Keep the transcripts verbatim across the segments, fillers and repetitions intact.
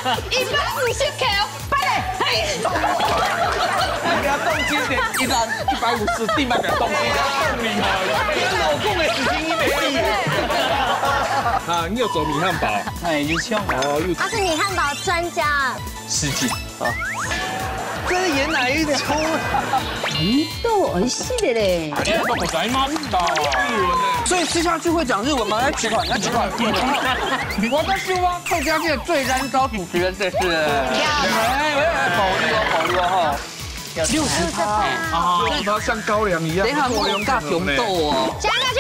一百五十克，拜拜。你要动心点，一人一百五十，立马给他动心，这样更厉害。你老公的事情你没力。啊，你有做米汉堡？哎，有像啊。哦，又他是米汉堡专家。失敬啊。这是演哪一出？都很细的嘞。哎，我在吗？所以吃下去会讲日文吗？要举款，要举款。我在希望客家界最燃烧主持人这是。哎，哎，哎，保留哦，保留哦哈。六十趴。啊，它像高粱一样。等一下，我有加熊豆哦。加下去。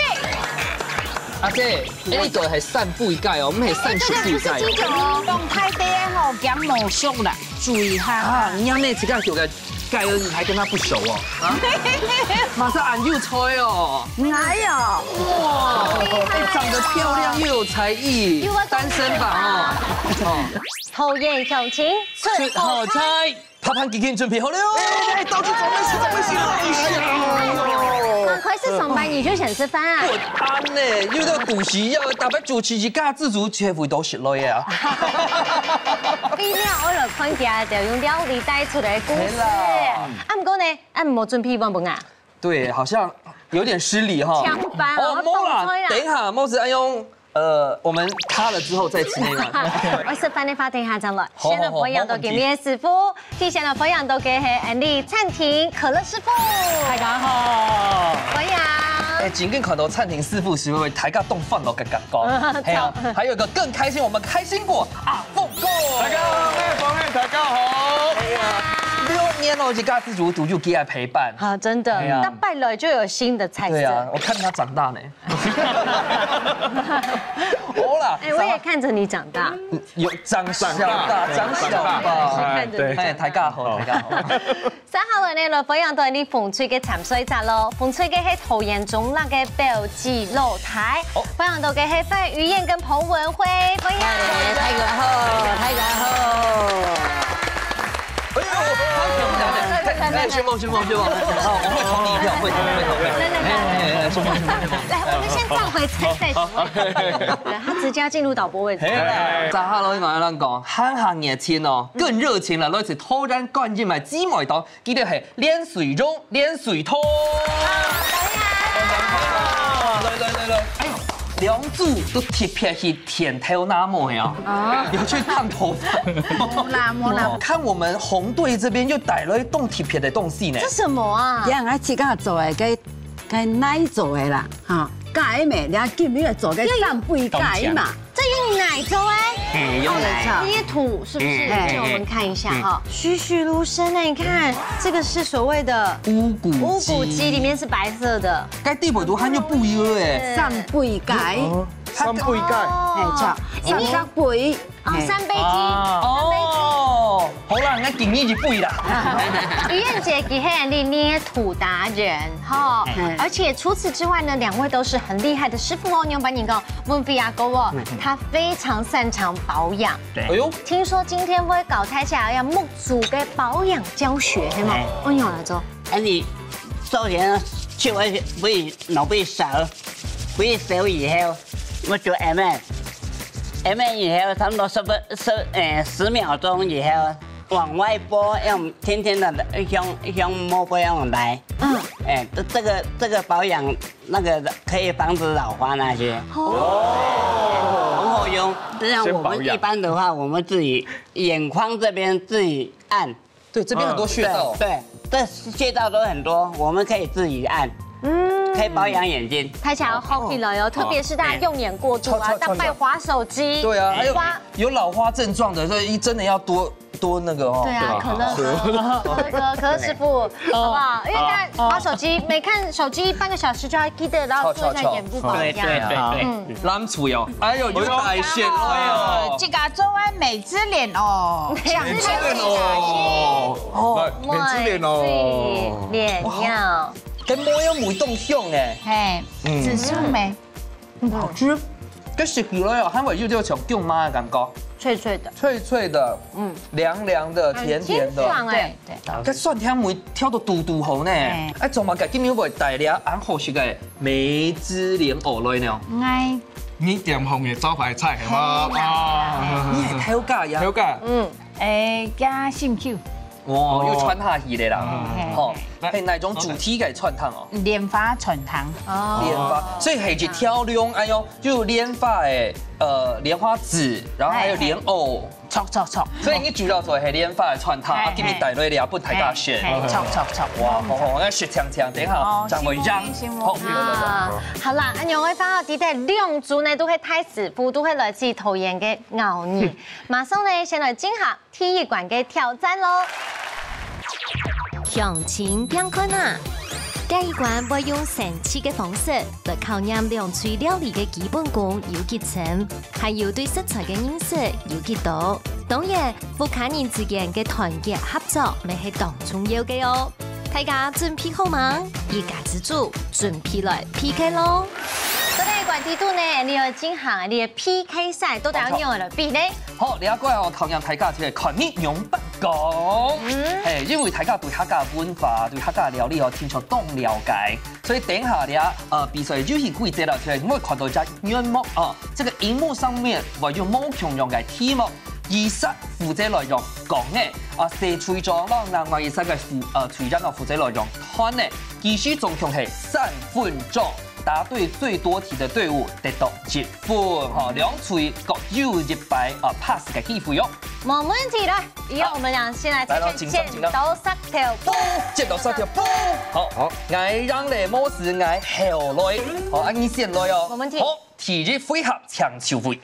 啊，这，哎，你都还散步一盖哦，我们还散步一盖哦。这个不是鸡酒哦，用太低吼，讲某胸啦，注意哈。啊，你要那几盖熊的盖而已，还跟他不熟哦。啊，马上俺又吹哦。哪有？哇，哎，长得漂亮又有才艺，单身吧哦。哦，讨厌相亲，最好猜。 他盘已经准备好了。哎，到底怎么回事？怎么回事？哎呀，很快是上班你就想吃饭啊？我安呢，又到肚皮要打扮主持一家之主，全部都是累啊。你了，我来看一下，就用料理带出来的故事。是啦啊，不过呢，啊，没准备饭本啊？对，好像有点失礼哈。抢饭哦哦，没啦放出来啦，等一下，帽子要用呃，我们塌了之后再吃那个。我吃饭的话，等一下再来。好先来分享到给面师傅，第先来分享到给黑安利餐厅可乐师傅。大家好。欢迎。哎，今天看到餐厅师傅是不是大家动饭了个感觉？哎呀，还有一个更开心，我们开心果啊，凤果。大家好，我是凤果，大家好。哎呀，六年了，一家之主都有给他陪伴。好，真的，哎呀那拜了就有新的菜色。对啊，我看他长大呢。好啦，哎，我也看着你长大。有长小吧，长小吧。看着你长大哎，大家好，大家好。三号人呢，来分享到你风吹个参赛者咯，风吹个系桃园中辣个表姐老太，分享到个系范于燕跟彭文辉，欢迎。大家好，大家好。哎呦，哎，先放，先放，先放。好，我会投你一票，会投，会投，会投。哎哎哎，先放，先放，先放。来，我们先召回参赛者。对，他直接进入导播位置。哎，早哈喽，我跟你讲，很很热情哦，更热情了，来自桃园冠军嘛，姊妹档，记得系连水中连水通。来来来来，哎呦，两组都特别去剃头那么呀，啊有去烫头发。没啦没啦，看我们红队这边又带了一栋特别的东西呢这。什么啊？让俺自家做个，该该奶做个啦，哈，改咩？人家今日做个三杯改嘛，这用奶做哎，嘿，用奶。捏土是不是？嘿给我们看一下哈，栩栩如生哎，你看这个是所谓的乌骨乌骨鸡，里面是白色的，该地板都还有不一样哎。三杯改，三杯盖，哎，错，三三杯，哦，嘿三杯鸡。哦，好啦，那今日就不一啦。于燕姐，其实你捏土达人哈嗯，而且除此之外呢，两位都是很厉害的师傅哦。你有把你讲温菲亚哥哦，他非常擅长保养。哎呦，听说今天会搞台下要木组的保养教学，是吗？哦，你有来做？哎，你做人就会会脑被烧，会烧以后，我就 M M，M M 以后差不多十分十呃十秒钟以后，往外拨，用轻轻的向向摸拨用来，嗯，哎，这这个这个保养那个可以防止老花那些，哦，很好用。这样我们一般的话，我们自己眼眶这边自己按。对，这边很多穴道。对，对，这穴道都很多，我们可以自己按，嗯，可以保养眼睛。拍起来要好起来哦，特别是大家用眼过度啊，超超大家滑手机，对啊，还有花有老花症状的，所以真的要多多那个哦。对啊，可乐，可乐，可乐师傅，好不好？因为大家滑手机，每看手机半个小时就要记得，然后做一下眼部保养。对对对对，嗯，蓝厨哟，哎呦，有代谢了哟。这个做完美之脸哦，想美之脸哦，来，美之脸哦。脸要跟摸要舞动胸哎，嘿，嗯紫苏梅，好吃。這食起來哦，還會有點像薑嫲个感覺，脆脆的，脆脆的，嗯，涼涼的，甜甜的。很清爽欸。對，對。這蒜香味調到堵堵好呢。哎。哎，做麼个今日會帶這恁好食个梅子蓮藕來呢？哎。你店方个招牌菜係無？嘿啦。啊。你係頭家呀？頭家。嗯。哎，加興趣。 哇，哦。又摻下去了啦。嗯。吼，嘿，嘿。係哪種主題个摻湯哦？蓮花摻湯。哦。蓮花，所以係一條龍，哎喲，就蓮花个，呃，蓮花籽，然後還有蓮藕。嘿，嘿。著，著，著。所以你主要做个係蓮花个摻湯，啊，嘿，今日帶來了，分大家選。嘿，嘿，著，著，著。哇，好，好，那食嗆嗆，等一下，哦，正會讓。辛苦，辛苦。好。啊，好啦，恁樣个話，知得兩組呢，都係大師傅，都係來自桃園个奧義。馬上呢，先來進行 第一關个挑戰囉。鄉親拚看啊！這一關會用生趣个方式來考驗兩隊料理个基本功有幾深，還有對食材个認識有幾多。當然，屋下人之間个團結合作乜係當重要个哦。大家準備好吂？一家之煮，準備來P K囉！到底關係到呢，你愛進行你个P K賽，到底愛仰般來比呢？ 好，這個哦，考驗大家就係看你仰般講。嗯。嘿，因為大家對客家文化、對客家料理哦，聽說當了解，所以等一下這，呃，比賽遊戲規則啦，就係你會看到隻原幕啊，這個螢幕上面會有無共樣个題目，一儕負責來用講个，啊，細隊長，然後另外一儕个負，呃，隊員哦，負責來用看个，計時總共係三分鐘。 答對最多題的隊伍得到一分，吼，兩隊各有一擺，啊，pass个機會哦。無問題啦，以後我們倆先來猜猜，來咯，緊張，緊張。剪刀石頭布。剪刀石頭布。好，好。𠊎讓咧，無事，𠊎後來。好，啊，你先來哦。無問題。好，第一回合，請就位。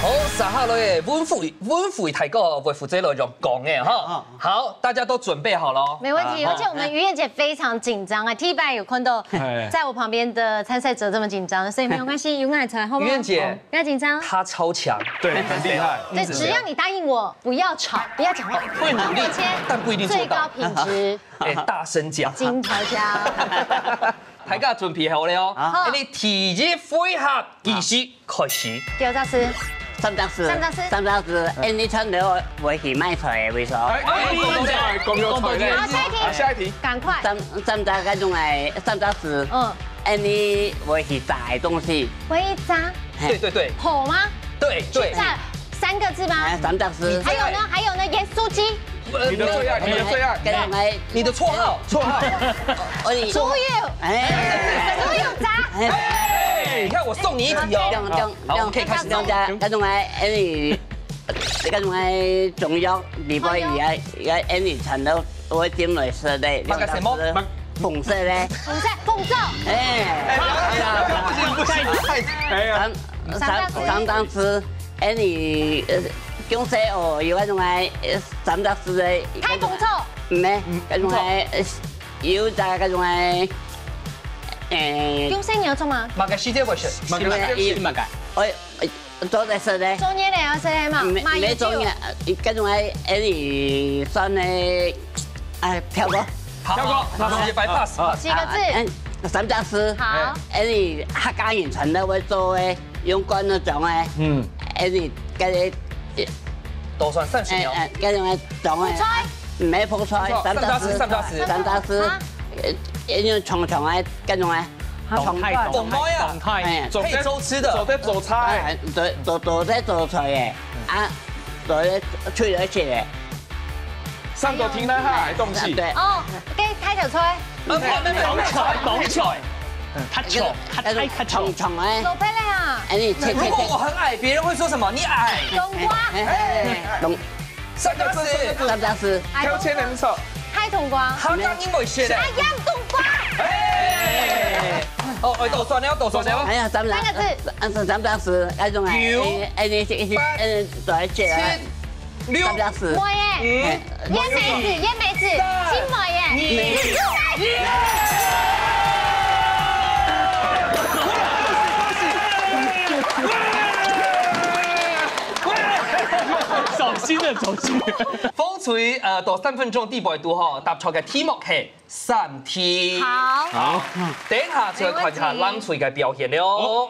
好，接下來个文輝，文輝大哥會負責來用講个哈。啊。 好，大家都準備好了哦。沒問題，好。而且我們于燕姐非常緊張啊，第一擺有看到在我旁邊的參賽者這麼緊張，所以沒有關係，由我來猜，好嗎？于燕姐，不要緊張。她超強。對，很厲害。對，只要你答應我不要吵，不要講話，會努力，但不一定做到。最高品質，哎，大聲講。金條家。大家準備好了哦。好。哎，你第一回合計時 開始。九隻字。三隻字。三隻字。三隻字，哎，你全部會去買菜个位所。哎，哎，講到菜，講到菜咧。好，下一題。啊，下一題。趕快。三，三隻該種个，三隻字。嗯。哎，你會去炸个東西。會炸？嘿。對，對，對。火嗎？對，對。去炸，三個字嗎？哎，三隻字。還有呢？還有呢？鹽酥雞。 你的最愛，你的最愛。該種个，你的綽號，綽號。哦，你。豬油。哎。豬油渣。哎。哎，你看我送你一題哦。用，用，好，我們可以開始了。用，該種个，哎，該種个中藥，你不會也，也，哎，你全都會進來食个。那個什麼？紅色个。紅色，紅色。哎。哎，不行，不行，太，哎呀。三，三，三隻字，哎，你，呃，中西哦，有該種个，呃， 三隻字个。太空梭。毋係，該種个，有隻該種个，誒，用細鳥做嗎？麼个時節會食？麼个時節食？麼个？我，我做得食个。做年个啊，食个嘛，毋係，買油酒。毋係做年，該種个，誒，算个，哎，跳過。好，跳過，好，直接bypass。好，幾個字？啊，嗯，三隻字。好。誒，客家人全都會做个，用罐仔裝个。嗯。誒，該個，都算三十秒。誒，誒，該種个 種个。泡菜。毋係泡菜，泡菜，三隻字，三隻字，三隻字。啊。呃，那種長長个，該種个。冬菜，長，冬菜，冬菜。哎，做得，配粥吃的。做得做菜。哎，做，做，做得做菜个，啊，做得炊來食个。上頭聽到下來東西。對。哦，該大頭菜。 呃，沒有，沒有，沒有，沒有。當菜，當菜。嗯，較長，較大，較長。長長个。蘿蔔咧啊。哎，你切，切，切。如果我很矮，別人會說什麼？你矮。冬瓜。哎，哎，哎，冬，三個字。三個字。挑戰人手。大冬瓜。他剛剛會寫的。哎呀，冬瓜。哎。哦，哎，倒算了，倒算了。哎呀，三隻，三個字。啊，是三隻字，那種啊，有。哎，哎，你，你，你，八，嗯，多少錢啊？七。 六。三隻字。梅耶，嗯。煙梅子，煙梅子，三，金梅耶。二，耶！走心了，走心了。紅隊，呃，到三分鐘底背肚吼，答錯个題目係三題。好。好。等一下就看一下藍隊个表現了哦。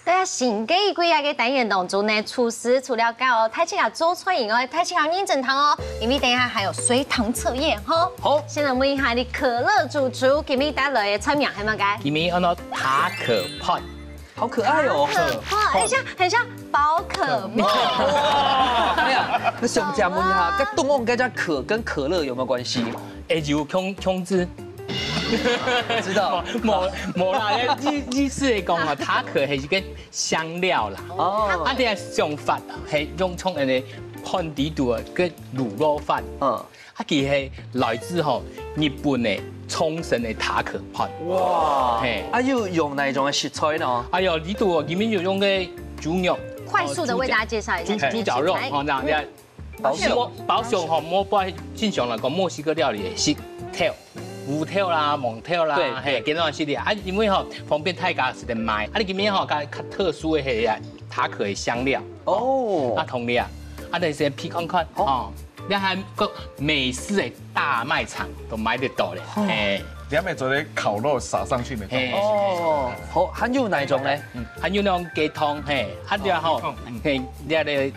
在新个一季个單元當中呢，廚師除了教大家做菜以外，大家認真聽哦，因為等一下還有隨堂測驗吼。好，先來問一下你可樂主廚，今日帶來个菜名係麼个？今日安到塔可飯。好可愛哦。可樂，很像很像寶可夢。哇，哎呀，那想請問一下，該東岸該家可跟可樂有沒有關係？哎，有控控制。知道。無無啦，意意思係講啊，塔可係一個香料啦。哦，啊，這个想法係用從恁呢飯底肚个滷肉飯。嗯，啊，佢係來自吼日本个沖繩个塔可飯。哇，嘿，啊又用哪一種个食材呢？哎呦，裡肚哦，裡面有用个豬肉，快速地為大家介紹一下豬豬絞肉，哦，這樣這樣。保守。保守吼，無不正常來講，墨西哥料理係豆。 烏豆啦、黃豆啦，對，嘿，對，這種系列啊，因為吼方便大家食得買，啊，你今日吼，較較特殊个係啊，塔可个香料哦，啊，同你啊，啊，你先試看看哦，你還有美式个大賣場都買得到咧，嘿，你還沒做得烤肉撒上去沒關係。哦，好，還有哪一種呢？還有那種雞湯，嘿，啊，對啊吼，嘿，你个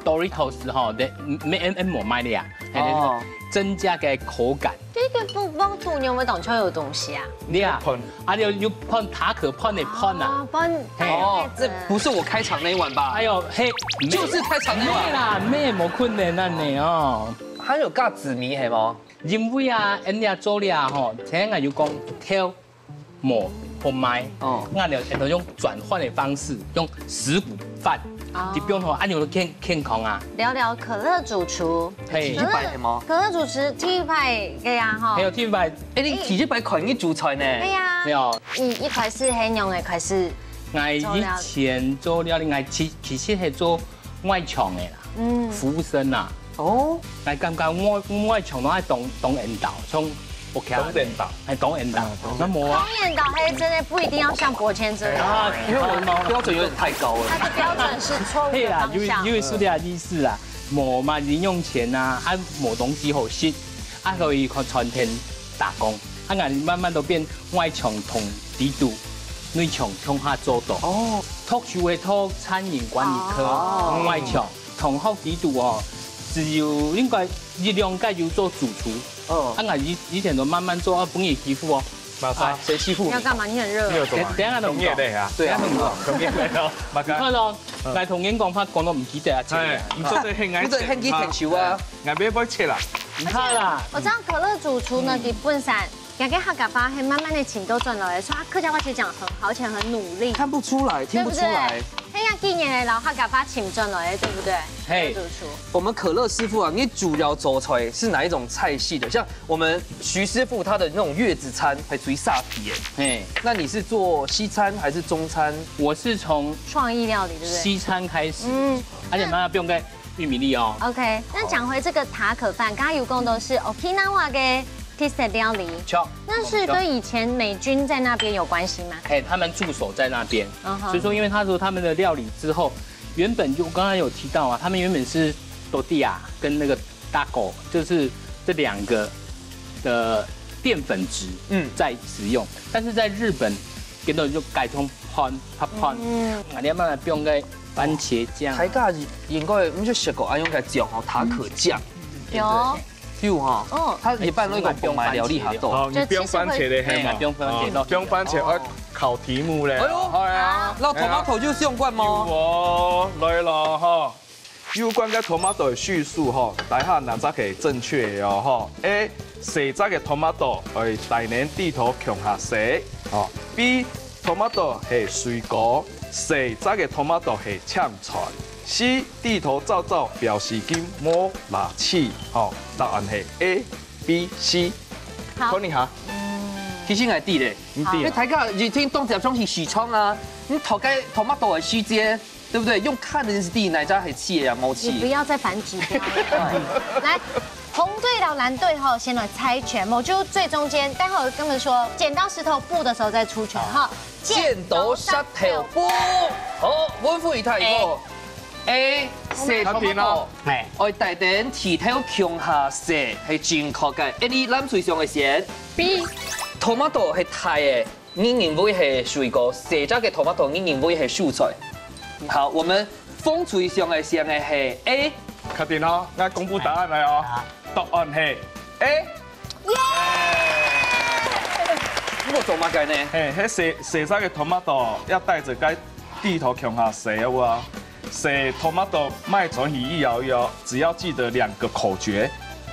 Doritos 吼，你沒 M M 無賣咧啊，哦，增加个口感。這個不不煮牛尾當中有東西啊？你啊，啊，有有飯塔可飯个飯啊，哦，飯，嘿，哦，這不是我開場那一碗吧？哎呦，嘿，就是開場那一碗。沒啦，沒，無困難恁呢哦。還有加紫米係無？因為啊，人家做了吼，前下有講挑 無好賣，哦，𠊎了會用轉換个方式，用十穀飯，哦，就變好，恁樣健健康啊。聊聊可樂主廚，嘿，第一擺係無？可樂主廚第一擺个呀吼。還有第一擺，哎，你第一擺看你煮菜呢？對呀，對哦。你一開始係仰仔開始？𠊎以前做料理，𠊎其其實係做外場个啦，嗯，服務生啊。 哦，𠊎感覺外外場都愛當當緣投，像屋企，當緣投，係當緣投，該無啊。當緣投，嘿，真的不一定要像伯謙這樣。啊，因為我的標準有點太高了。他的標準是錯誤的方向。係啦，有有一點意思啦，無嘛，零用錢啊，啊，無東西好食，啊，所以去餐廳打工，啊，𠊎慢慢都變外場同底肚，內場共下做到。哦，讀書會讀餐飲管理科，哦，外場。 同學裡肚哦，只有應該一兩個有做主廚。哦，啊，𠊎以以前都慢慢做，啊，分人欺負哦。馬上，誰欺負你？你要幹嘛？你很熱。你有什麼？等等下都毋講。同業的啊。對啊，很熱。同業的哦。你看咯，𠊎同人講話講到毋記得啊，哎，你做得很愛，你做得很記得啊。𠊎袂會切啦。你看啦。我知道可樂主廚呢，基本上 這個客家話係慢慢地尋到轉來的，所以他客家話其實講得很好，而且很努力。看不出來，聽不出來。對不對？哎呀，今年的老客家話尋轉來的，對不對？嘿，主廚。我們可樂師傅啊，你主要做菜是哪一種菜系的？像我們徐師傅他的那種月子餐，還屬於沙皮耶。嘿，那你是做西餐還是中餐？我是從創意料理，對不對？西餐開始，嗯，而且慢慢變个 玉米粒哦。OK，那講回這個塔可飯，剛剛有講到是 Okinawa 个特色料理，那是跟以前美軍在那邊有關係嗎？嘿，他們駐守在那邊，所以說，因為他說他們的料理之後，原本就剛剛有提到啊，他們原本是 tortilla 跟那個 taco，就是這兩個的澱粉質，嗯，在使用，但是在日本，跟到就改成 飯，白飯。嗯，啊，你慢慢放个番茄醬。大家應該毋識食過，啊，用个醬吼，塔可醬。有。有哈，哦，它一般那個紅白料理哈都。好，你不用番茄的，嘿嘛，不用番茄，不用番茄，哦，考題目嘞。哎呦，哎呀，那 tomato 就相關嗎？有哦，來了哈。 有關个 tomato 个敘述吼，底下哪隻係正確个哦吼？A，細隻个 tomato 愛大人底肚共下洗，吼。B，tomato 係水果，細隻个 tomato 係青菜。C，底肚燥燥表示緊無罅齒，吼。答案係A、B、C。好，看一下。其實𠊎知咧，你知啊？因為大家一聽當接上去市場啊，你討个 tomato 个時節， 對不對？用看的人係知哪隻係青个啊，無青。你不要再反指標了。來，紅隊到藍隊吼，先來猜拳，我就最中間，待會兒跟他們說剪刀石頭布的時候再出拳哈。剪刀石頭布。好，文富一太一個。A，細 tomato，哎，愛大人底肚共下洗，係正確个。A，你藍隊想个先。B，tomato 係大个。你認為係水果，細隻个tomato，你認為係蔬菜。好，我們風吹上來先个係A。確定哦，𠊎公布答案來哦。答案係A。耶！你做麼个呢？嘿，該細，細隻个tomato愛帶著該蒂頭共下洗有無啊？洗tomato莫轉去一搖一搖，只要記得兩個口訣：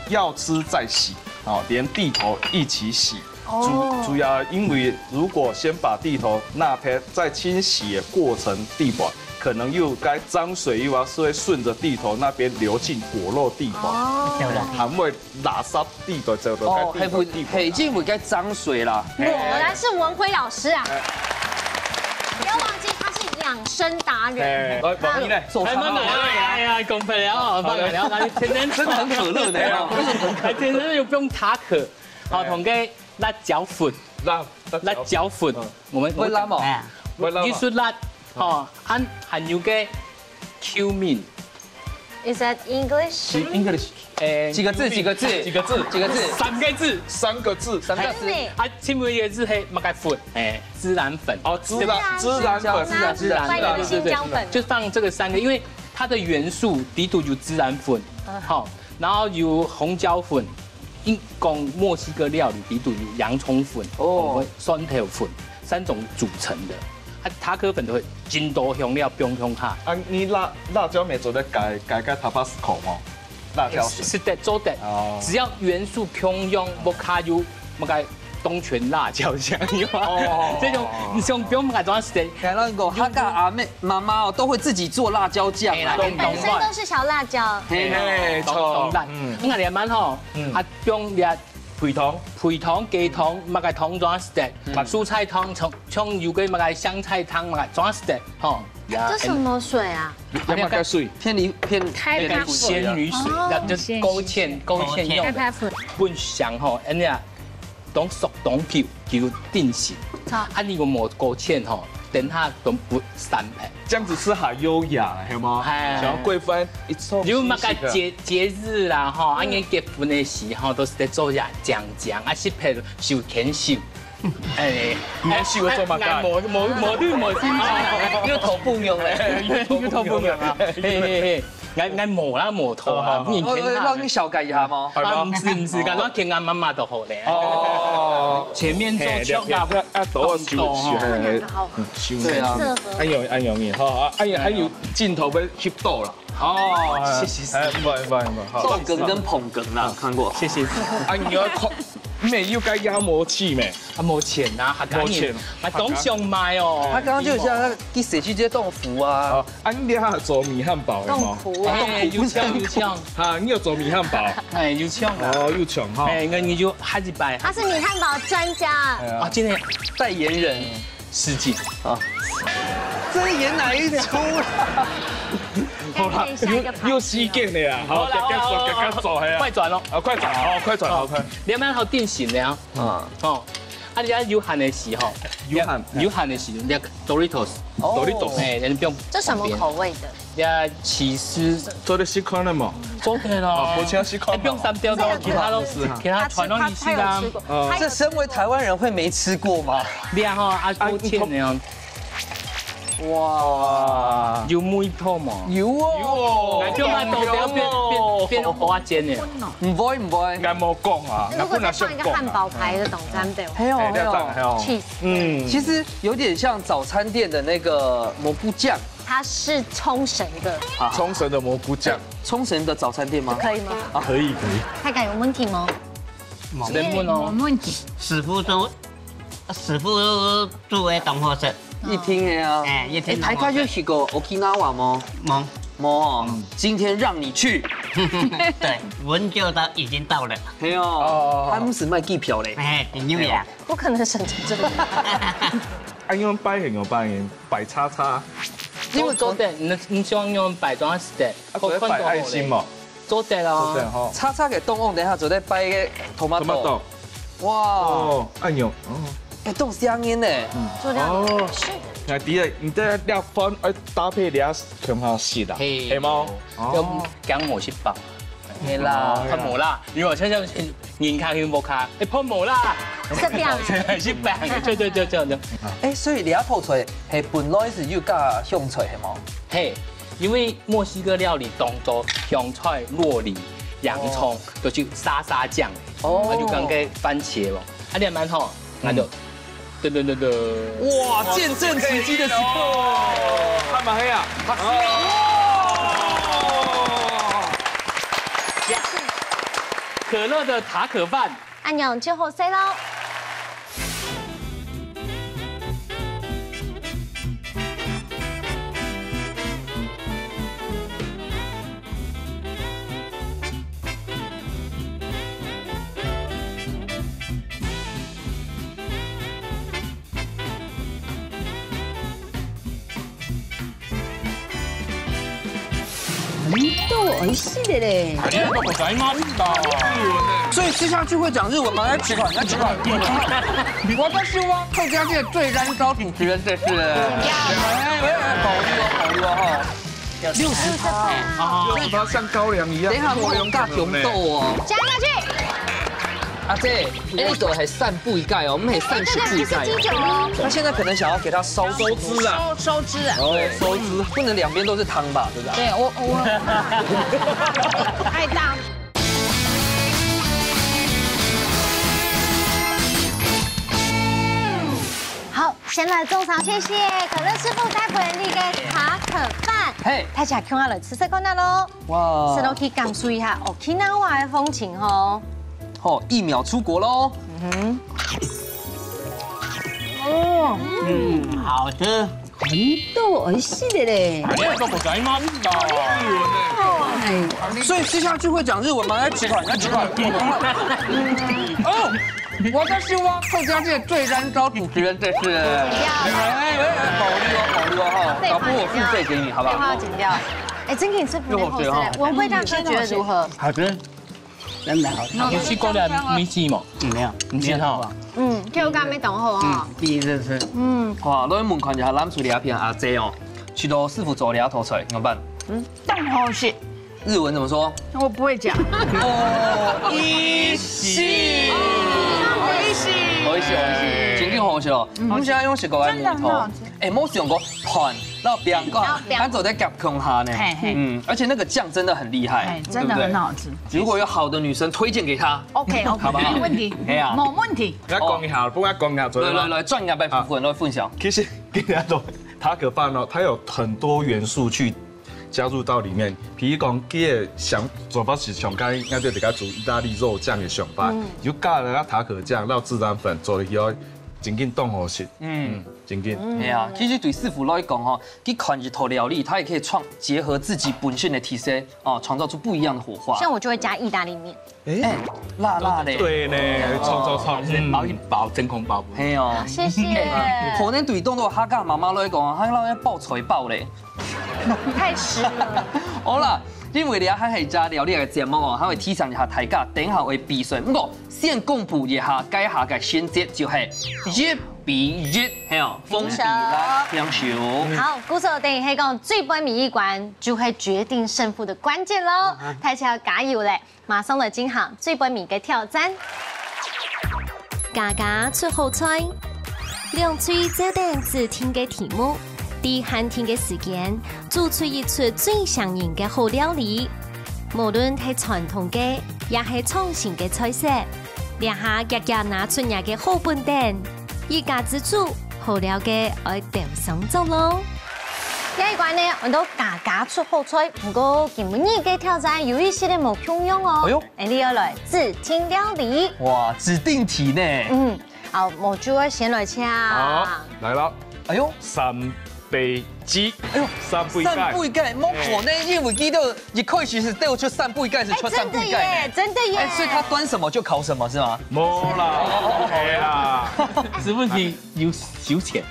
要吃再洗，哦，連蒂頭一起洗。主，主要因為如果先把蒂頭拿忒，在清洗的過程地板，可能又該髒水又要是會順著蒂頭那邊流進果肉地板，哦。還會垃圾地板走到該地板地板。哦，還會，還會該髒水啦。果然是文輝老師啊！不要忘記他是養生達人。哎，來，王一呢？做啥？哎，慢慢來，哎呀，公平了哦，慢慢聊，那你天天真的很可樂呢哦。哎，天天又不用塔可。好，同个辣椒粉，辣，辣椒粉，嗯。我們，會辣嗎？哎。會辣嗎？藝術辣，哦，還，還有个cumin。Is that English？是English。哎，几个字？几个字？几个字？几个字？三个字。三个字。三个字。Cumin。啊，请问一个字係麼个粉？哎，孜然粉。哦，孜然，对吧？孜然粉。自然，自然，自然，对，对，对，对，青椒粉。就放这个三个，因为它的元素底肚有孜然粉，嗯。好，然后有红椒粉，因讲墨西哥料理底肚有洋葱粉，哦。酸豆粉三种组成的。啊，塔可粉都會真多香料放放下。啊，你辣，辣椒乜做得改，改个Tabasco哦？辣椒粉。係，係得，做得。哦。只要元素共樣，無加有麼个東泉辣椒醬油啊。哦。這種，你像不用麼个裝饰的。哎，那个客家阿妹、妈妈哦，都会自己做辣椒酱啊。哎啦，本身都是小辣椒。嘿，没错。懂，懂啦。嗯。你看你蛮好，嗯。啊，用你肥湯，肥湯、雞湯，麼个湯裝饰的，嗯。蔬菜湯，像，像有个麼个香菜湯，麼个裝饰的，吼。这什么水啊？要么个水？片梨，片，开花水。鲜鱼水，哦。那就勾芡，勾芡用的。开花水。分香吼，恁样，當熟當久，就定型。好。啊，你如果無勾芡吼，等下都不散忒。这样子吃好优雅，有吗？哎。像桂冠一冲有么个节，节日啦，吼，啊，你结婚的时候都是在做这样讲讲，啊，是陪手牵手。 哎，哎，是我做么个？哎，哎，无，无，无对无心。有头不用嘞。有头不用啊。嘿，嘿，嘿。哎，哎，无啦，无头啊，哦，哦，哦。你天大。哦，让你小改一下吗？啊，不是，不是，刚刚天干妈妈都好嘞。哦。前面做嘿，球啊，了解。啊，多少球，球，嘿，嗯，球。对啊。很适合。哎呦，哎呦，你好啊，哎呦，还有镜头被翕到了。 哦，谢谢，哎，不好意思，不好意思，不好意思。逗哏跟捧哏啦，看过。谢谢。啊，你要看，没有该压模器没？啊，没钱啊，还赶紧，没钱。还当想买哦。他刚刚就像那个给谁去接豆腐啊。哦，啊，你等下做米汉堡的吗？豆腐啊。哎，有像，有像。啊，你有做米汉堡？哎，有像啊。哦，有像哈。哎，那你就下一拜。他是米汉堡专家。哎呀。啊，今天代言人。 失敬啊。这演哪一出啦？好啦，又，又失敬了呀。好，好啦，好啦，好啦，好啦，快转咯。啊，快转，好，快转，好，快。你要不要好定型的啊？啊。哦，啊，你要有限的时候，有限。有限的时候，你要Doritos。哦。Doritos。哎，你不用。这什么口味的？ 呀，起司。做得试看了嘛？做得啦。啊，好像试看嘛。哎，不用三条咯，其他咯，是啊。其他传统一些啦。他吃，他，他有吃过。哦。这身为台湾人会没吃过吗？你看哈，啊，啊，勾芡的哦。哇。有味道嘛？有哦。有哦。哎，不用买豆腐，有哦。变，变，变花煎的。不会，不会。应该没讲啊，如果再放一个汉堡排的，懂，这样对吗？还有，哎，还有。这样，还有。Cheese。嗯。其实有点像早餐店的那个蘑菇酱。 它是冲绳的。啊。冲绳的蘑菇酱。冲绳的早餐店吗？可以吗？啊，可以，可以。大家有问题吗？没问哦。没问题。师傅都，师傅煮的当好食。一听的啊。哎，一听哎，大概就去过Okinawa吗？没。没哦，嗯。今天让你去。对，我们就到，已经到了。嘿哦，哦。他们是卖机票嘞。哎，真有影。不可能省成这个。啊，用摆很有摆，摆叉叉。因为做得，你，你想用摆装饰的，啊，做得摆爱心嘛。做得咯。做得吼。叉叉个档案，等下做得摆个tomato。Tomato。哇。哦，哎呦，哦。哎，都香烟呢。嗯。做得哦。是。那第二，你这个料饭，哎，搭配了很好吃的，嘿。黑猫。哦。要姜母去爆。係啦，噴無啦，因為像像人家用屋下，哎，噴無啦，食餅，係食餅，對對對對對。哎，所以這道菜係本來係有加香菜係無？係，因為墨西哥料理當多香菜、洛梨、洋蔥，都係沙沙醬，哦，啊就跟个番茄咯，啊，你還蠻好，那就，對對對對。哇，見證奇蹟的時刻！看嘛黑啊！哇！可樂的塔可飯，恁樣就好食咯。嗯，都愛死的嘞。ありがとうございました。所以吃下去會講日文嗎？要吃飯，要吃飯。我在希望客家界最燃烧主持人这是。哎，哎，哎，保留哦，保留哦，哈。六十趴。啊，六十趴像高粱一样。等一下，我有加红豆哦。加下去。啊，這，哎，你都還散步一盖哦，我們可以散步一盖哦。对对对，不是鸡酒哦。他现在可能想要给它烧收汁啊。收，收汁啊。哦，收汁，不能两边都是汤吧，对不对？对，我，我爱汤。好，先来种上，谢谢可乐师傅带回你个塔可饭。嘿。大家共下来吃吃看啊咯。哇。吃落去感受一下Okinawa的风情哦。好，一秒出国喽。嗯哼。哦，嗯，好吃。很多美味しいですね。ありがとうございました。哎，所以吃下去会讲日文吗？要吃饭，要吃饭。哦，我在希望客家界最燃烧主持人这是。哎，哎，哎，保留哦，保留哦，哈，搞不好我付费给你，好不好？废话要剪掉。哎，真给你吃不能后生，文慧大哥觉得如何？好吃。 真的好吃。有吃过的米鸡吗？嗯，没有，你先哈。没有吃过。嗯，口感没当好啊。嗯，第一次吃。嗯，哇，都门口就还拦出来一片阿姐哦，去到师傅做了头菜，怎么办？嗯，当好吃。日文怎么说？我不会讲。哦，一喜。哦，一喜。哦，一喜，哦，一喜，真的好吃哦。嗯，我们现在用吃过来真的很好吃。哎，我想过饭，然后饼干，然后饼干。它走在夹空哈呢。嘿嘿。嗯，而且那个酱真的很厉害，哎，真的很好吃。对不对？ 如果有好的女生推荐给他。OK，OK，好不好？没问题，哎呀。没问题。我讲一下，不过讲一下，来来来，专业个部分来分享。其实今天的塔可饭哦，它有很多元素去加入到里面。比如讲，佢个想做法是像刚刚应该对大家煮意大利肉酱的想法，嗯，就加了那塔可酱，然后孜然粉，做了以后，真正当好吃。嗯，真正。哎呀，其实对师傅来讲吼，佢看一道料理，他也可以创结合自己本身的特色， 哦，创造出不一样的火花。像我就会加意大利面。哎，辣辣的。对呢，创造创意。包一包，真空包。嘿哦。谢谢。可能对当多客家妈妈来讲，还让人爆菜包嘞。太湿了。好啦，因为你还系加料理个节目哦，还会提醒一下大家，等一下会比赛。不过先公布一下，该下个成绩就系一比一，嘿哦，封闭啦，平手。好，故所等于系讲最尾尾一关， 就会决定胜负的关键喽。大家要加油嘞！马上来进行最尾尾个挑战。家家出好菜，两队就等指定个题目，在限定个时间，做出一出最像样个好料理。无论系传统个，也系创新个菜色，这下家家拿出若个好本本，一家之煮，好料个爱鬥上桌咯。 下一关呢，安到家家出好菜，不过今晡日个挑战有一些个无共样哦。哎哟。哎，你要来指定料理。哇，指定题呢？嗯，好，我就要先来请。好，来了。哎哟，三杯鸡。哎哟，三杯鸡。三杯鸡，我可能因为记得一开始是都出三杯鸡，是出三杯鸡呢。哎，真的耶，真的耶。哎，所以他端什么就烤什么是吗？没啦，OK啦。是问题 有收钱。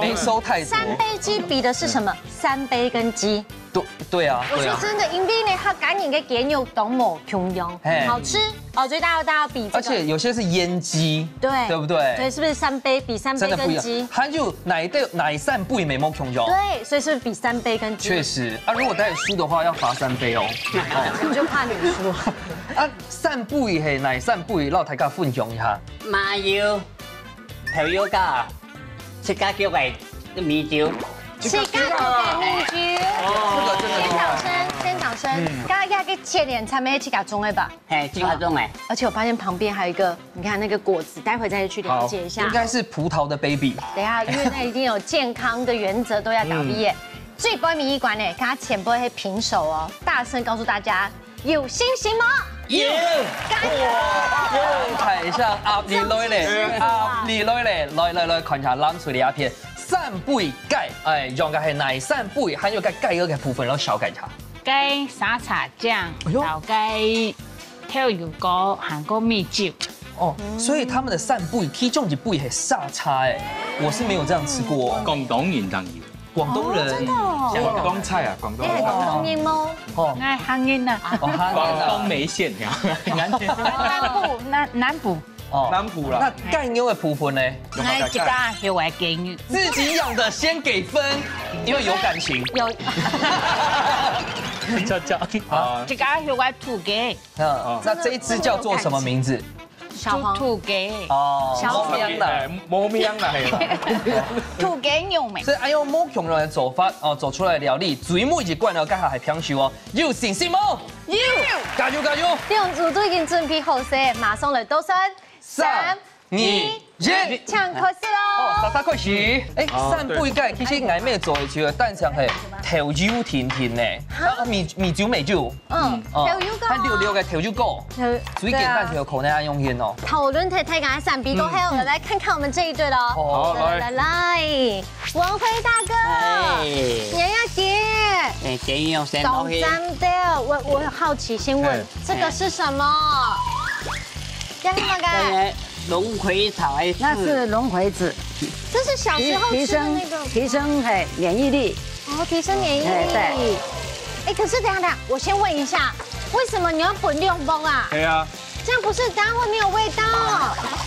没收太多。三杯鸡比的是什么？三杯跟鸡。对，對啊，對啊。我說真的，因為呢，客家人个雞肉都無共樣，嘿。好吃哦，所以大家，大家比這個。而且有些是醃雞，對。對不對？對，是不是三杯，比三杯跟雞？真的不一樣。還有哪一道，哪三杯乜無共樣？對，所以是不是比三杯跟雞？確實啊，如果待會輸的話，要罰三杯哦。我就怕你輸。啊，三杯係哪三杯，摎大家分享一下。麻油、豆油加自家叫个米酒。自家做个米酒。哦，這個真的厲害。仙草生，仙草生，嗯。剛剛那個切點才沒自家種的吧？嘿，自家種的。而且我發現旁邊還有一個，你看那個果子，待會再去了解一下。好，應該是葡萄的baby。等一下，因為那一定有健康的原則，都要搞畢業。嗯。最尾尾一關呢，剛剛前輩會平手哦，大聲告訴大家，有信心嗎？有！加油！哇，有！看一下壓力來了，壓力來了，來來來，看一下藍色的那片，三杯雞，哎，用个係哪三杯，還有該雞肉个部分，摎紹介一下。雞沙茶醬，哎喲。摎雞豆油膏，還過米酒。哦，所以他們的三杯，其中一杯係沙茶，哎，我是沒有這樣吃過哦。廣東人當然有。廣東人。哦，真的哦。廣東菜啊，廣東菜。你係廣東人嗎？哦。𠊎客人啊。哦，客人啊。廣東梅縣呀。南部，南，南部。哦。南部啦。那雞肉的部分呢？𠊎自家畜个雞肉。自己養的先給分，因為有感情。有。這，這。啊。自家畜个土雞。嗯，那這一隻叫做什麼名字？ 小黃。土，土雞。哦，小黃。無名啦。哎，無名啦，嘿。土雞肉咩？所以，哎喲，無共樣个做法，哦，做出來个料理，最尾一關哦，該下係平手哦，有信心無？有。加油，加油！兩組都已經準備好勢，馬上來倒算。三、三、二、一。請開始哦。哦，沙沙開始。哎，好，三杯雞，其實𠊎乜做得出，但是係頭油甜甜呢。哈？啊，米，米酒，米酒。 嗯，哦，豆油膏。還溜溜个豆油膏。豆，最簡單就有可能愛用煙哦。對啊。討論太，太感謝三杯過後，嗯。來，來看看我們這一隊了哦。好，來，來。來，來，來，王輝大哥，哎。娘娘姐，哎，建議用先落去。懂真的，我，我很好奇，先問，哎。這個是什麼？哎。這是什麼？這個龍葵草還是？那是龍葵子。這是小時候吃的那個。提，提升，提升，嘿，免疫力。 哦，提升免疫力。哎，對。哎，可是等一下，等一下，我先問一下，為什麼你要分兩包啊？對啊。這樣不是大家會沒有味道？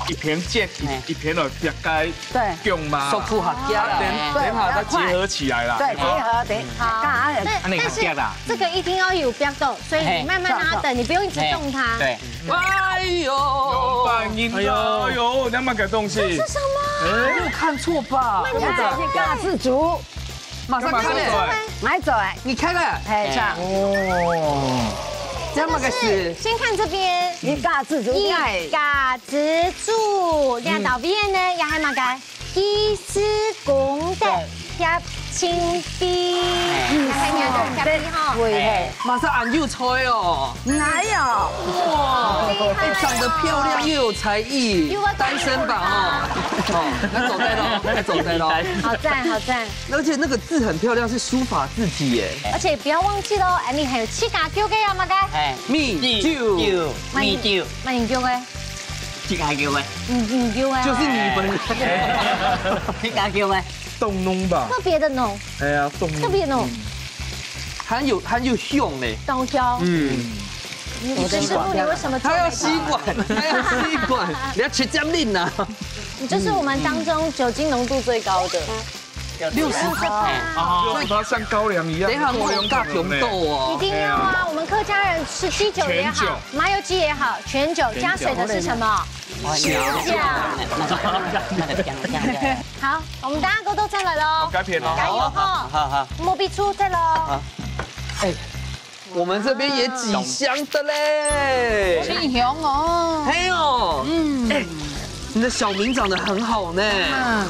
一片煎，一，哎。一片落去，該，對。薑嘛。速度較快啦。啊，等，對，等下再結合起來啦。對，結合，等，好。剛好。那，但是這個一定要有比較夠，所以你慢慢讓它等，嘿。你不用一直動它。嘿，對。哎喲。哎喲，哎喲，你要買個東西。這是什麼？哎，沒有看錯吧？慢點。這個是嘎子竹。 馬上開了。𠊎做个。你開了？嘿，這樣。哦。這麼个事。先看這邊。一家之主。一家之主，兩道邊呢，也還蠻个。一世功德，對。協親費。嗯。也還蠻个協費哈。對，嘿。馬上俺有菜哦。 哪有？哇，厲害哦。哎，長得漂亮又有才藝，又要單身吧，哦。哦，那走開咯，那走開咯。好讚，好讚。而且那個字很漂亮，是書法字體耶。而且不要忘記咯，哎，你還有自家叫个啊，麼个？哎，米酒。酒，米酒。麼人叫个？自家叫个。你，你叫个啊。就是你本人。自家叫个。凍濃吧。特別的濃。哎呀，凍濃。特別濃。嗯。還有，還有香呢。當香。嗯。 你，你是不是，你為什麼做那個？他要吸管，他要吸管，你要直接拎啊。你就是我們當中酒精濃度最高的。六十趴。啊，所以它像高粱一樣。等一下，我有加甜豆哦。一定要啊，我們客家人吃雞酒也好，全酒。麻油雞也好，全酒，全酒。加水的是什麼？哦，鹹醬。那個，那個醬，醬，醬。好，我們大家都都再來咯。好，該片咯。加油吼。好，好。莫比出再咯。好。哎， 我們這邊也幾箱的嘞。真香哦。嘿哦。嗯。哎，你的小明長得很好呢。嗯。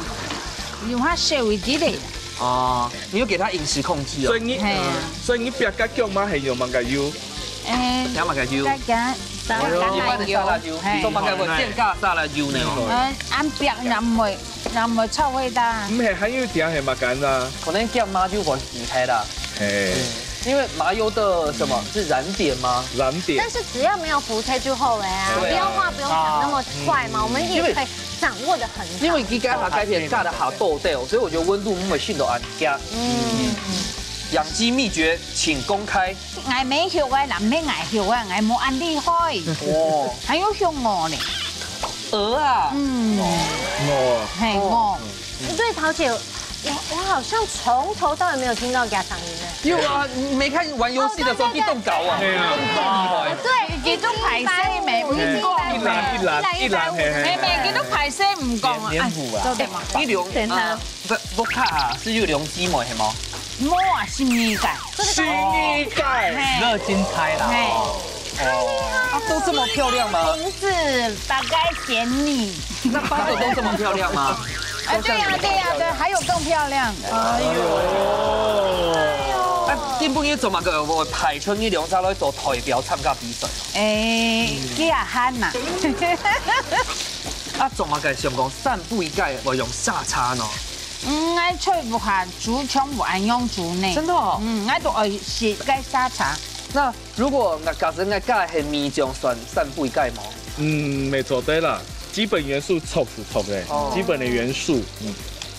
有他小一點嘞。哦，你有給他飲食控制哦。所以你，嘿。所以你別个薑嘛，還有麼个油？哎，加麼个油？加，加，加，哎呦，一般的沙拉油，嘿。做麼个會添加沙拉油呢？嗯，恁別人會，人會臭味道。毋係，還有一點係麼个啊？可能薑嘛就會離開啦。嘿。嗯。 因為麻油的什麼，是燃點嗎？燃點。但是只要沒有伏特就好了呀，對啊。不要話不用講那麼快嘛，嗯。我們也可以掌握得很好。因為佢該下該片加得下多掉，所以我覺得溫度毋會升到恁高。嗯。養雞祕訣請公開。𠊎無學啊，人無𠊎學啊，𠊎無恁厲害。哦，還有學鵝呢。鵝啊，嗯，鵝，嘿，鵝。不對，桃姐，我我好像從頭到尾沒有聽到佢聲音呢。有啊，你沒看玩遊戲的時候，哦，對，對，對。你動搞啊，對啊，你動厲害。對，佢都歹勢，無講。一籃一籃一籃，嘿嘿。嘿，嘿，佢都歹勢，無講啊。黏糊啊。哎，做得嗎？你兩等下。啊，不，不卡啊，係有兩姊妹係無？無啊，十二個。十二個。嘿。熱心差啦。嘿。哦。啊，都這麼漂亮嗎？同事大概嫌你。那八個都這麼漂亮嗎？啊，對呀，對呀，對，還有更漂亮的。哎呦。啊，今晡日做麼个會派出你兩儕來做代表參加比賽？哎，佢也閒吶。啊，做麼个想講三杯雞會用沙茶呢？嗯，𠊎在屋下煮，全部恁樣煮呢。真的哦？嗯，𠊎都愛食該沙茶。那如果𠊎假設𠊎加係米醬，算三杯雞無？嗯，沒錯，對啦，基本元素湊是湊的，哦。基本的元素，嗯。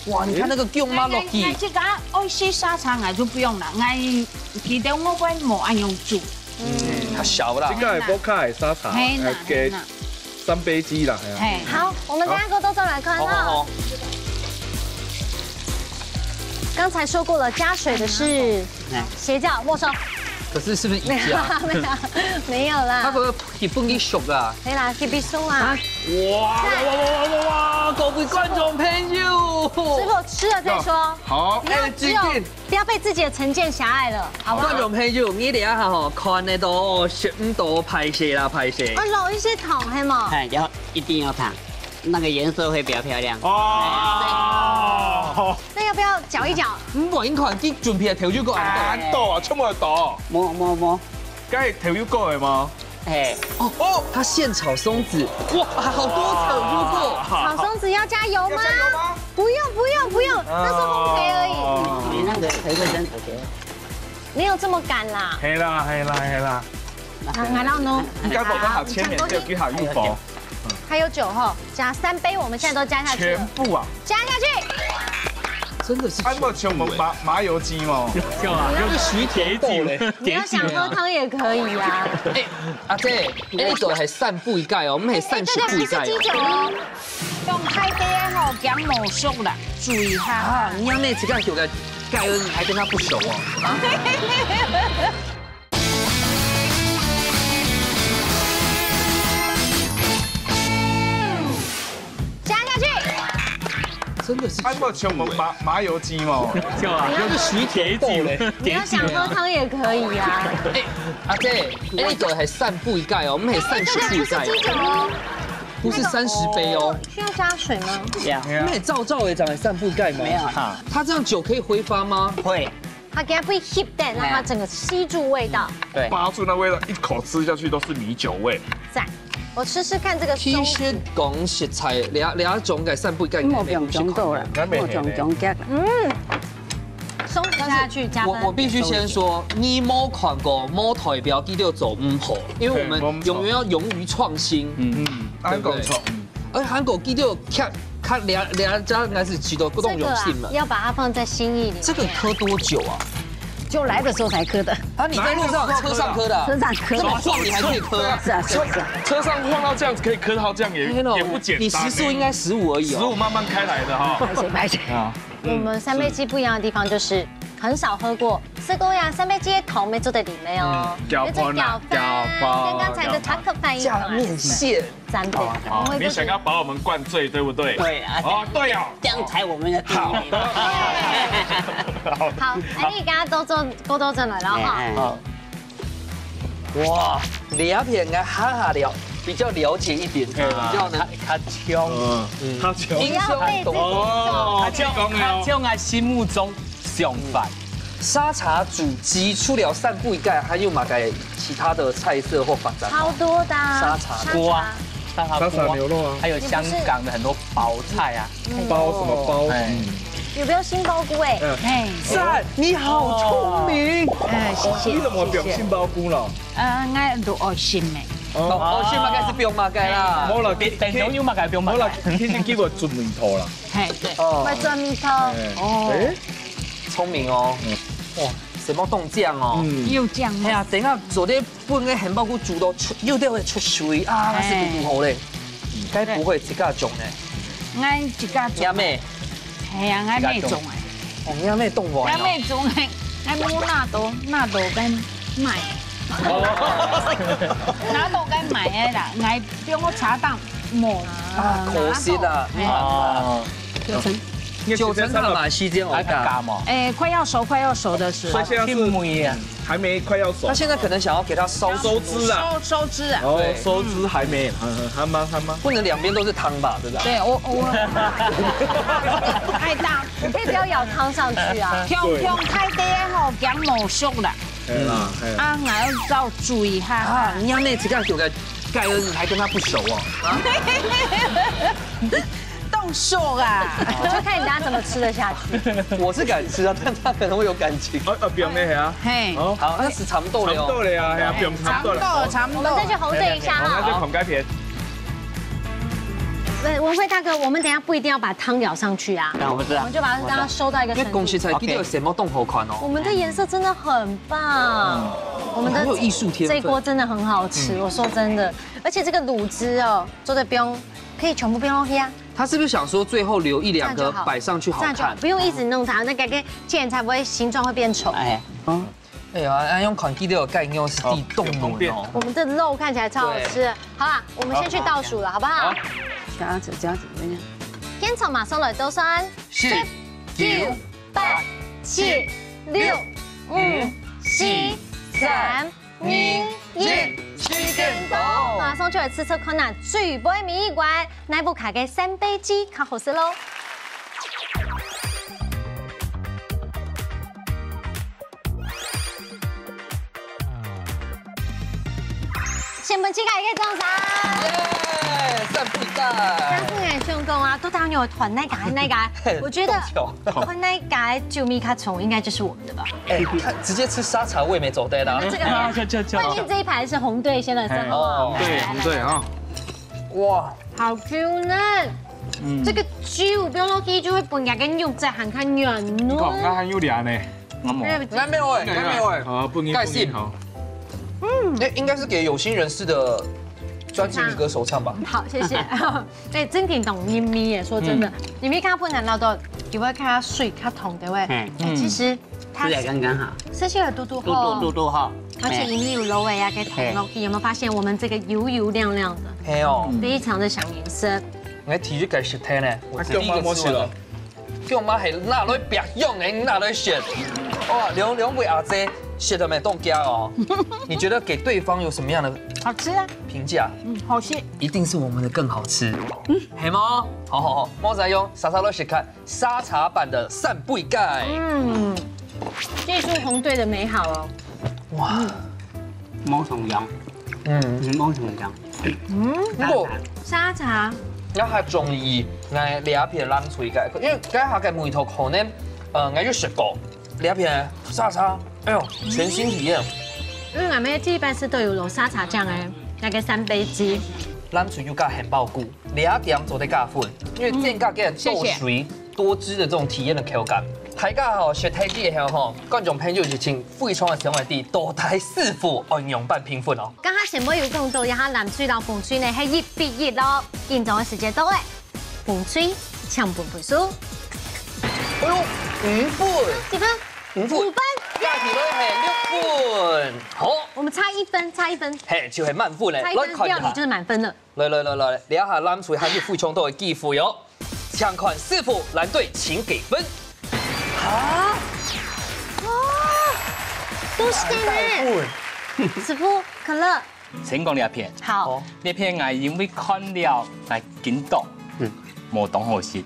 哇，你看那個薑媽落去。𠊎，𠊎，𠊎這個愛食沙茶，𠊎就不用了。𠊎記得我會無恁樣煮。嗯，較少啦。這個係屋下个沙茶，嘿啦，呃，給嘿啦。 三杯雞啦，哎呀。嘿。好，我們等下給我倒轉來看哈。好，好，好。剛才說過了，加水的是邪教，沒收。可是是不是一家？沒有，沒有，沒有啦。他可不可以分你熟啊？沒啦，可以送啊。哇，哇，哇，哇，哇，哇，各位觀眾朋友。師傅，吃了再說。好。不要只有，哎，最近不要被自己的成見狹隘了，好不好？觀眾朋友，你等一下吼，看得到，食毋到，歹勢啦，歹勢。哦，落一些糖，係無？哎，要，一定要糖，那個顏色會比較漂亮。哦。那要不要攪一攪？嗯，我已經看，你準備的豆油夠恁多。恁多啊，全部都。無，無，無。該豆油夠了嗎？哎。哦，哦，他現炒松子，哇，好多豆油夠。炒松子要加油嗎？要加油嗎？不用，不用，不用，那是烘焙而已。哦。你那個培慧珍姐姐。沒有這麼趕啦。係啦，係啦，係啦。啊，然後呢？應該無講好千年，就幾下預防。還有酒吼，加三杯，我們現在都加下去了。全部啊。加下去。真的是全部。還有全部麻，麻油雞嗎？有啊，那個徐甜豆嘞。你要想喝湯也可以啊。哎，阿姐，哎，你做的係三杯雞哦，我們係三十杯雞哦。哎，對，對，不是雞酒哦。用海底的吼，驚無熟啦，注意一下。啊，你要那幾個有的 蓋恩，你還跟他不熟哦？加下去。真的是還有全部麻，麻油雞嗎？有啊，那個徐甜豆嘞。你要想喝湯也可以啊。哎，阿姐，哎，你做的係三杯雞哦，我們係三十杯雞哦。哎，對，對，不是雞酒哦。不是三十杯哦。需要加水嗎？要。我們係燥燥的，講的三杯雞嗎？沒有。哈。它這樣酒可以揮發嗎？會。 它給它被吸掉，讓它整個吸住味道。對。發出那味道，一口吃下去都是米酒味。讚，我吃吃看這個松。其實講實在，這，這種个三杯雞，無放薑到啦，無放薑腳啦。嗯，松子下去加分。我，我必須先說，你無看過，無代表佢就做毋好，因為我們永遠要勇於創新。嗯，對不對？嗯，恁講錯。嗯。 而且韓國佢就較，較了，了解，應該是起到各種用心了。這個啊，要把它放在心意裡面。這個刻多久啊？就來的時候才刻的。啊，你在路上，車上刻的啊？車上刻的。這麼晃你還可以刻啊？是啊，是啊，是啊。車上晃到這樣子可以刻到這樣也，天哪，也不簡單欸。你時速應該十五而已哦。十五慢慢開來的哈。抱歉，抱歉。啊。我們三杯雞不一樣的地方就是很少喝過，吃過呀，三杯雞的糖沒做得裡面哦。嗯，攪拌啊，因為這攪拌，攪拌，跟剛才的塔克飯一樣啊。攪拌。下面線。 讚的，好，好，我們會做得。你想要把我們灌醉，對不對？對啊。哦，對哦。這樣才我們的第一名。好的。好，哎，你剛剛都做，都做正來了哈。哎，哎。好。哇，這片𠊎還，還了，比較了解一點，哎，比較能，較，較像。嗯，較像。印象深刻。不要被自己哦，較像，較像𠊎心目中 相反。沙茶煮雞除了三杯雞，還有麼个其他的菜色或發展嗎？超多的啊。沙茶。沙茶鍋啊，沙茶鍋啊，沙茶牛肉啊。還有香港的很多包菜啊。你不是，嗯。包什麼包？哎。嗯。有沒有杏鮑菇欸？嗯。嘿。讚，你好聰明。哎，謝謝，你怎麼變杏鮑菇了？謝謝。呃，𠊎都愛心的。哦。哦，愛心嘛，該係放麼个啦。無啦，等，等，有麼个放麼个。無啦，其實佢會做味道啦。嘿，對，哦。會做味道。哎。哦。哎。 聰明哦。嗯。哇，有無凍醬哦？嗯，有醬嗎？哎呀，等下做得分个漢堡菇煮到出，又掉會出水啊，那是堵堵好嘞。該不會自家種呢？俺自家種。阿妹，哎呀，俺妹種的。哦，你阿妹凍完哦。俺妹種的，俺無拿到，拿到該賣。拿到該賣的啦，俺放我茶档無。啊，可惜啦。哎呀。哦。九層。九層塔嘛，時間好還加嘛。哎，快要熟，快要熟的時候。所以现在是还没快要熟。他现在可能想要给它烧收汁啊。收收汁啊。哦，对，收汁还没，嗯，嗯，还蛮还蛮。不能两边都是汤吧，对吧？对，我我太大，我可以不要舀汤上去啊。对。用用太低吼，讲无熟啦。哎啦，哎啦。啊，还要照注意哈。啊，你阿妹自家就该盖恩，你还跟他不熟哦？啊？动手啊！我就看你等下怎么吃得下去。我是敢吃啊，但他可能会有感情。啊啊，不用那个啊。嘿。哦，好，那是差不多了哦。差不多了呀，哎呀，不用差不多了。差不多了，差不多了。我们再去红队一下哈。好，那就捧该片。对，文輝大哥，我们等一下不一定要把汤舀上去啊，那我们这样我们就把它让它收到一个程度。因为讲实在，记得有什么动好看哦。我们的颜色真的很棒，我们的很有艺术天分。这一锅真的很好吃，我说真的，而且这个卤汁哦，做得不用，可以全部不用去啊。他是不是想说最后留一两个摆上去好看？这样就好，这样就好，不用一直弄它，那个个剪才不会形状会变丑。哎，嗯，哎呀，哎，用看记得有盖料是地动物哦。我们的肉看起来超好吃。好啦，我们先去倒数了，好不好？好。加子，加子，等一下。现场马上来倒算。十、九、八、七、六、五、四、三、二、一，时间到，马上就来试试看啊，最尾尾一关，哪部卡个三杯鸡较好食咯？先分自家一个掌声。耶，三杯鸡。但是很成功啊，都当有团那个那个，我觉得团那个酒米卡虫应该就是我们的吧。 哎，看，直接吃沙茶味没走对啦。这个啊，这这这。外面这一排是红队先来上，好不好？对，红队啊。哇，好Q嫩。嗯，这个酒放落去就会分人家个肉质还看软嫩。你看，俺还有俩呢，俺没。俺没有哎，俺没有哎。啊，不应该是好。嗯，哎，应该是给有心人士的专情女歌手唱吧。好，谢谢。哎，真挺懂音咪耶，说真的，你没看到不能老多，你会看到水看桶，对不对？哎，其实 它吃起来刚刚好，吃起来嘟嘟嘟嘟嘟嘟哈。而且里面有肉味啊，给桶肉，有没有发现我们这个油油亮亮的，嘿哦，非常的抢颜色。我第一个食听呢，我第一个吃了。舅妈系拿来白用的，拿来食。哇，两两位阿姐食到没冻僵哦。你觉得给对方有什么样的好吃啊，评价？嗯，好吃。一定是我们的更好吃，嗯，嘿吗？好好好，莫再用，莎莎来食看。 沙茶版的三杯雞。嗯，记住红队的美好哦。哇，嗯，嗯，不过沙茶，那还中意來這片冷水雞，因為該下个味道可能，呃，𠊎有食過這片沙茶，哎呦，全新體驗。嗯，俺们第一班是都有落沙茶醬哎，那个三杯鸡，冷水又加很爆菇。 這點做得加分，因為增加个多水、多汁的這種體驗的口感。大家吼，食忒之後吼，觀眾朋友就請非常个想愛知，到底師傅愛仰般評分哦。剛剛前輩有講到，這下冷水摎紅水呢，係一比一咯。緊張个時間到咧，紅水，請分分數。哎呦，五分，幾分？五分，五分，加起來係六分。好，我們差一分，差一分，嘿，就係滿分咧。差一分，來看一下。料理就是滿分了。 來來來來，這下藍隊還有非常多个機會哦。請看師傅藍隊請幾分。啊？哇，都是呢。師傅，可樂。先講這片，好。這片𠊎因為看了，𠊎緊張，嗯，無當好食。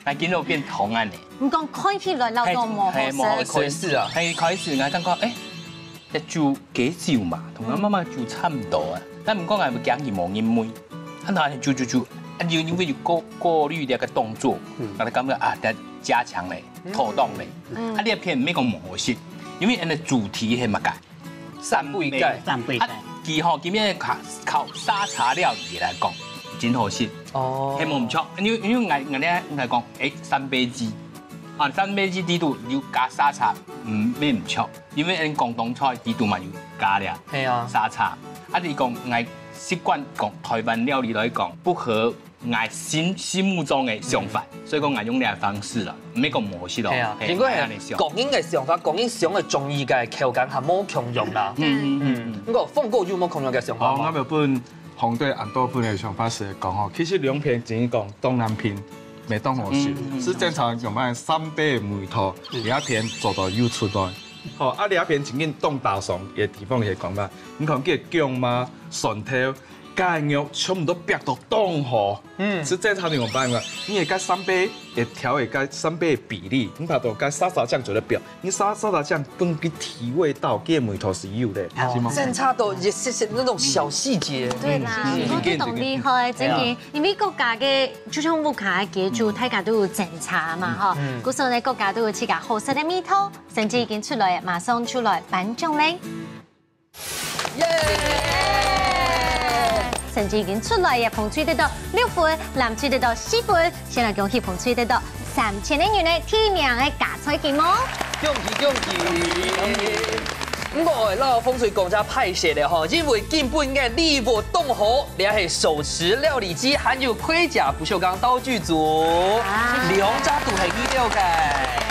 𠊎見到變湯恁呢。你講看起來老多無好食。係，係，無好食。開始啊。係，開始𠊎感覺，欸，這煮幾久嘛，同𠊎媽媽煮差毋多啊。但毋過𠊎會驚佢無入味，啊，那煮煮煮，啊，又因為有過，過濾這個動作，嗯。𠊎就感覺啊，得加強咧，妥當咧。嗯。啊，這片毋係講無好食，因為𠊎个主題係麼个？ 三杯雞。三杯雞。啊，佢吼，今日烤，烤沙茶料理來講，真好食。哦。係無毋著，因為，因為𠊎，𠊎咧，𠊎講，欸，三杯雞，啊，三杯雞裡肚有加沙茶，嗯，也毋著，因為𠊎廣東菜裡肚嘛有加了係啊。沙茶。啊，你講𠊎習慣講台灣料理來講，不合𠊎心，心目中个想法，所以講𠊎用這个方式啦，毋係講模式咯。係啊，係，應該係𠊎恁樣想。個人个想法，個人想个中意个口感還無共樣啦。嗯，嗯，嗯，嗯。毋過，峰哥有無共樣个想法？哦，𠊎有分紅隊恁多分个想法係講吼，其實兩片真係講當難拼，無當好食，嗯，嗯，嗯。係正常用來三杯个味道，嗯。這片做到有出來。吼，啊，這片真正當打爽个地方係講啦，你看這个薑嫲、蒜頭、雞肉全部都煏到當好。嗯。係正常用辦法，你个該三杯，會調个該三杯个比例，你把到該沙茶醬做得標，你沙，沙茶醬分佢提味道，佢个味道係有个。哦，係無？正差到一些些那種小細節。對啦，嗯，嗯，我都當厲害，真的。對啊。因為各家个，就像屋下个家族，嗯。大家都有爭差嘛，吼。嗯。故所呢，各家都有自家好食个味道，成績已經出來，馬上就來頒獎咧。 耶！成績已經出來了，紅隊得到六分，藍隊得到四分。先來恭喜紅隊得到三千个銀个提名个加菜金哦！恭喜恭喜！恭喜！毋過，摎紅隊講聲歹勢了吼，因為今晡日禮物當好，這係手持料理機，還有盔甲不鏽鋼道具組，啊。兩隻都係你兜个。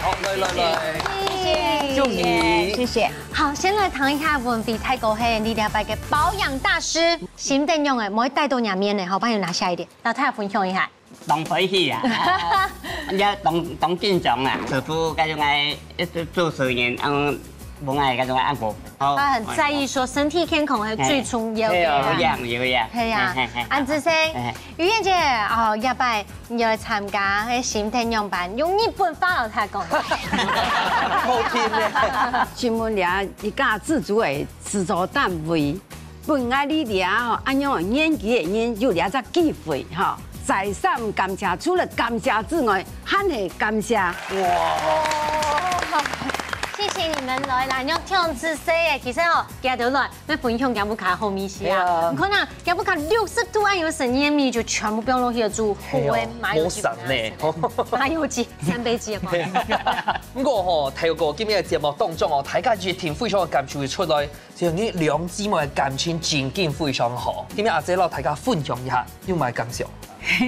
好，來來來，謝謝。恭喜！謝謝。 好，先來聽一下文輝大哥係你這擺个保養大師，心得仰仔，莫帶到若面呢，好，幫你拿下一點，摎大家分享一下。當歡喜啊！啊，也當，當緊張啊！師傅，該種愛，一直主持人，嗯，無愛該種愛按摩。好。他很在意說身體健康是最重要的啊。嘿，有氧，有氧。嘿呀，嘿，嘿，嘿。安之生，嘿，嘿。 雨燕姐，哦，這擺你愛參加該心得仰般，用日本話摎大家講。好聽呢。請問這一家之煮个製作單位，分𠊎這吼，恁樣年紀个人有這隻機會吼，再三感謝，除了感謝之外，還係感謝。哇！謝謝你們來啦，你用這樣子說耶，其實哦，大家都來。 愛分享佢屋下好味緒啊。對啊。你看啊，佢屋下六十度恁有生意个味緒全部放落去了，煮好个麻油雞，無散呢。麻油雞，三杯雞个嘛。毋過吼，透過今日个節目當中哦，大家一定非常个感受會出來，就你兩姊妹个感情真經非常好。今日阿姊摎大家分享一下，有麼个感想？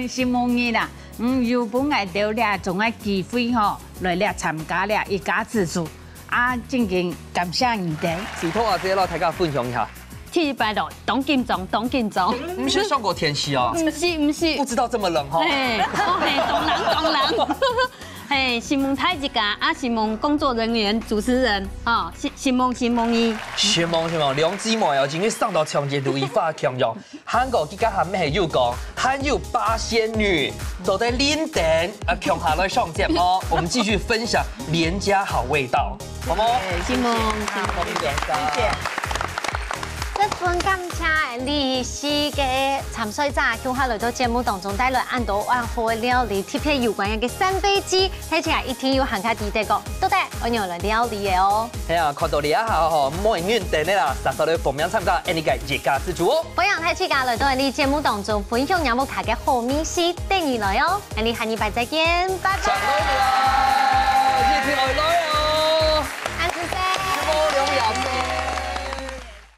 承蒙你啦，嗯，有分𠊎兜這種个機會吼，來這參加這一家之煮。 啊，真經感謝你兜。請同阿姊摎大家分享一下。第一擺咯，當緊張，當緊張。毋係上過電視哦？毋係，毋係。不知道這麼冷吼。嘿，哦，嘿，當冷，當冷。嘿，承蒙大自家，啊，承蒙工作人員、主持人，哦，承，承蒙，承蒙你。承蒙，承蒙，兩姊妹哦，今日上到場就如花共樣。 還過佢家下乜係有講，還有八仙女，做得輪等啊，共下來上節目。我們繼續分享連家好味道，好無？承蒙，承蒙。謝謝。十分感謝這四个參賽者，共下來到節目當中，帶來恁多恁好个料理，特別有關个三杯雞，而且一定有行客知得講，到底愛仰來料理个哦。 係啊，看到這下吼，莫輪等个啦，煞煞來報名參加𠊎俚个一家之煮哦。歡迎大自家來到𠊎俚節目當中分享若屋下个好味緒，等你來哦。𠊎俚下禮拜再見，拜拜。